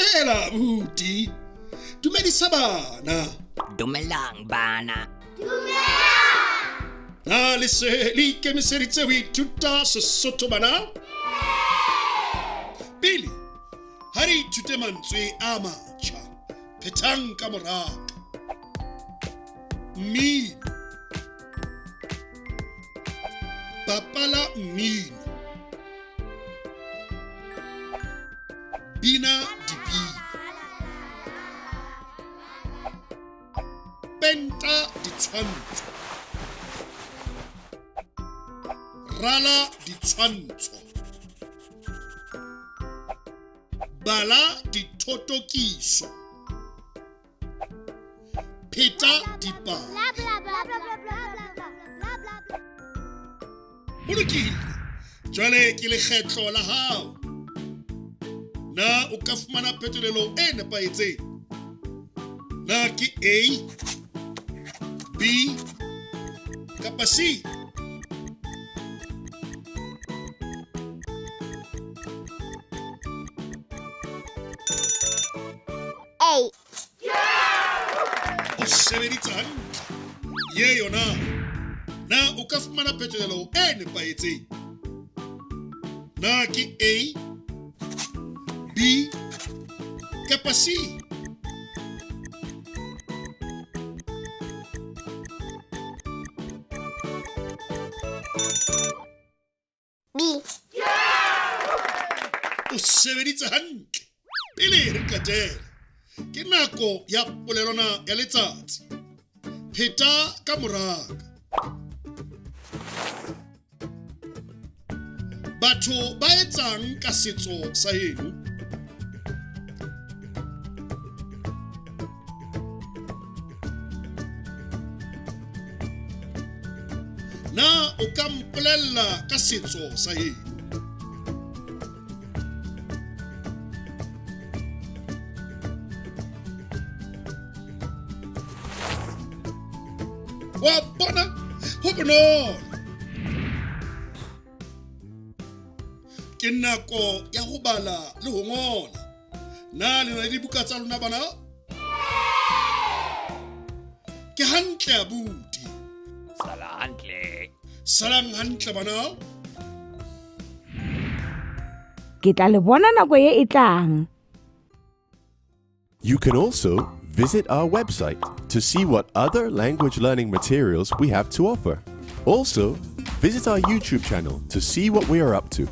Dumela abuti. Dumedisa bana. Dumelang bana. Na le se le ikemiseditse ho ithuta Sesotho bana? Pele ha re ithute mantswe a matjha. Phethang ka moraka. Mmino. Bapala mmino. Bina dipina. Penta ditshwantsho. Rala ditshwantsho. Bala dithotokiso. Pheta dipale. Ho lokile. Jwale ke lekgetlo la hao. Na o ka fumana phetolelo e nepahetseng? Na ke A, B kapa C? A. O sebeditse hantle. Ye yona. Na o ka fumana phetolelo e nepahetseng? Na ke A, B kapa C? B. O sebeditse hantle. Pele re qetela, ke nako ya polelwana ya letsatsi. Pheta ka moraka. Batho ba etsang ka setso sa heno? Na o ka mpolella ka setso sa heno? Wa bona, ho bonolo. Ke nako ya ho bala le ho ngola. Na le na le dibuka tsa lona bana? Ke hantle abuti. Sala hantle. Salang hantle bana. Ke tla le bona nako ye e tlang. You can also visit our website to see what other language learning materials we have to offer. Also, visit our YouTube channel to see what we are up to.